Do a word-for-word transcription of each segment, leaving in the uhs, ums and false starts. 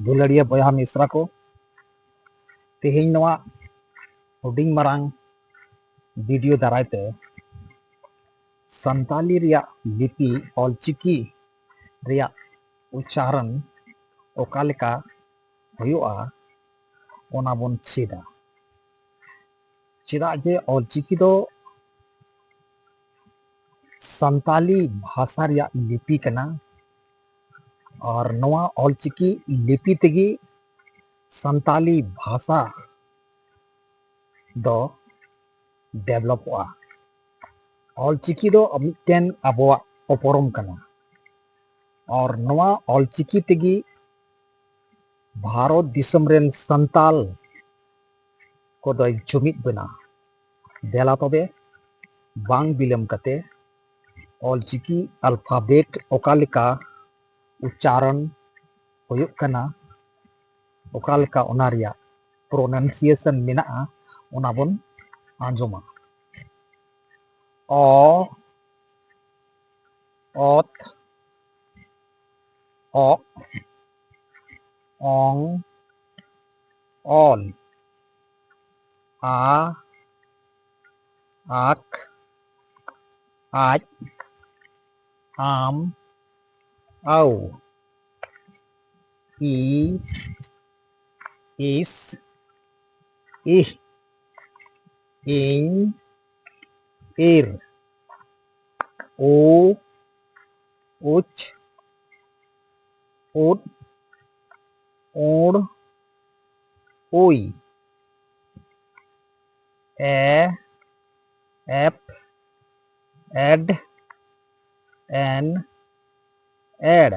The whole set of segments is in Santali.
ᱫᱩᱞᱟᱹᱲᱤᱭᱟᱹ ᱵᱚᱭᱦᱟ ᱢᱤᱥᱨᱟ ᱠᱚ, ᱛᱮᱦᱮᱧ ᱱᱚᱣᱟ ᱦᱩᱰᱤᱧ ᱢᱟᱨᱟᱝ ᱵᱷᱤᱰᱤᱭᱳ ᱫᱟᱨᱟᱭ ᱛᱮ ᱥᱟᱱᱛᱟᱞᱤ ᱨᱮᱭᱟᱜ ᱞᱤᱯᱤ, ᱚᱞᱪᱤᱠᱤ ᱨᱮᱭᱟᱜ ᱩᱪᱪᱟᱨᱚᱱ ᱚᱠᱟ ᱞᱮᱠᱟ ᱦᱩᱭᱩᱜᱼᱟ, ᱚᱱᱟ ᱵᱚᱱ ᱪᱮᱫᱟ᱾ ᱪᱮᱫᱟᱜ ᱡᱮ ᱚᱞᱪᱤᱠᱤ ᱫᱚ ᱥᱟᱱᱛᱟᱞᱤ ᱵᱷᱟᱥᱟ ᱨᱮᱭᱟᱜ ᱞᱤᱯᱤ ᱠᱟᱱᱟ, ᱟᱨ ᱱᱚᱣᱟ ᱚᱞᱪᱤᱠᱤ ᱞᱤᱯᱤ ᱛᱮᱜᱮ ᱥᱟᱱᱛᱟᱞᱤ ᱵᱷᱟᱥᱟ ᱫᱚ ᱰᱮᱵᱷᱞᱚᱯᱚᱜᱼᱟ᱾ ᱚᱞᱪᱤᱠᱤ ᱫᱚ ᱢᱤᱫᱴᱮᱱ ᱟᱵᱚᱣᱟᱜ ᱩᱯᱨᱩᱢ ᱠᱟᱱᱟ, ᱟᱨ ᱱᱚᱣᱟ ᱚᱞᱪᱤᱠᱤ ᱛᱮᱜᱮ ᱵᱷᱟᱨᱚᱛ ᱫᱤᱥᱚᱢ ᱨᱮᱱ ᱥᱟᱱᱛᱟᱞ ᱠᱚᱫᱚᱭ ᱡᱩᱢᱤᱫ ᱵᱚᱱᱟ᱾ ᱫᱮᱞᱟ ᱛᱚᱵᱮ, ᱵᱟᱝ ᱵᱤᱞᱚᱢ ᱠᱟᱛᱮ ᱚᱞᱪᱤᱠᱤ ᱟᱞᱯᱷᱟᱵᱮᱴ ᱚᱠᱟ ᱞᱮᱠᱟ ᱩᱪᱪᱟᱨᱚᱱ ᱦᱩᱭᱩᱜ ᱠᱟᱱᱟ, ᱚᱠᱟ ᱞᱮᱠᱟ ᱚᱱᱟ ᱨᱮᱭᱟᱜ ᱯᱨᱚᱱᱟᱱᱥᱤᱭᱮᱥᱚᱱ ᱢᱮᱱᱟᱜᱼᱟ, ᱚᱱᱟ ᱵᱚᱱ ᱟᱸᱡᱚᱢᱟ᱾ ᱚ, ᱚᱛ, ᱚᱜ, ᱚᱝ, ᱚᱞ, ᱟ, ᱟᱠ, ᱟᱡ, ᱟᱢ, ᱟᱣ, ᱤ, ᱤᱥ, ᱤᱦ, ᱤᱧ, ᱤᱨ, ᱩ, ᱩᱪ, ᱩᱫ, ᱩᱲ, ᱩᱭ, ᱮ, ᱮᱯ, ᱮᱰ, ᱮᱱ, ᱮᱲ,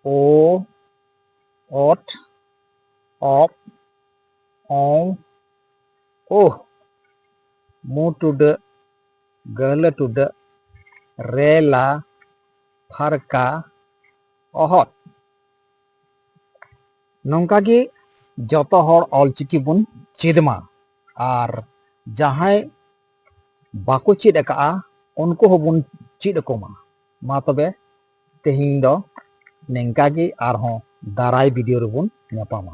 ᱳ, ᱚᱴ, ᱚᱯ, ᱚᱝ, ᱳᱦ, ᱢᱩ ᱴᱩᱰᱟᱹᱜ, ᱜᱟᱹᱦᱞᱟᱹ ᱴᱩᱰᱟᱹᱜ, ᱨᱮᱞᱟ, ᱯᱷᱟᱨᱠᱟ, ᱚᱦᱚᱫ᱾ ᱱᱚᱝᱠᱟ ᱜᱮ ᱡᱚᱛᱚ ᱦᱚᱲ ᱚᱞᱪᱤᱠᱤ ᱵᱚᱱ ᱪᱮᱫ ᱢᱟ, ᱟᱨ ᱡᱟᱦᱟᱸᱭ ᱵᱟᱠᱚ ᱪᱮᱫ ᱟᱠᱟᱫᱼᱟ, ᱩᱱᱠᱩ ᱦᱚᱸᱵᱚᱱ ᱪᱮᱫ ᱟᱠᱚ ᱢᱟ᱾ ᱢᱟ ᱛᱚᱵᱮ, ᱛᱮᱦᱮᱧ ᱫᱚ ᱱᱤᱝᱠᱟ ᱜᱮ ᱟᱨᱦᱚᱸ ᱫᱟᱨᱟᱭ video ᱨᱮᱵᱚᱱ ᱧᱟᱯᱟᱢᱟ᱾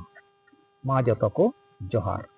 ᱢᱟ ᱡᱚᱛᱚ ᱠᱚ ᱡᱚᱦᱟᱨ᱾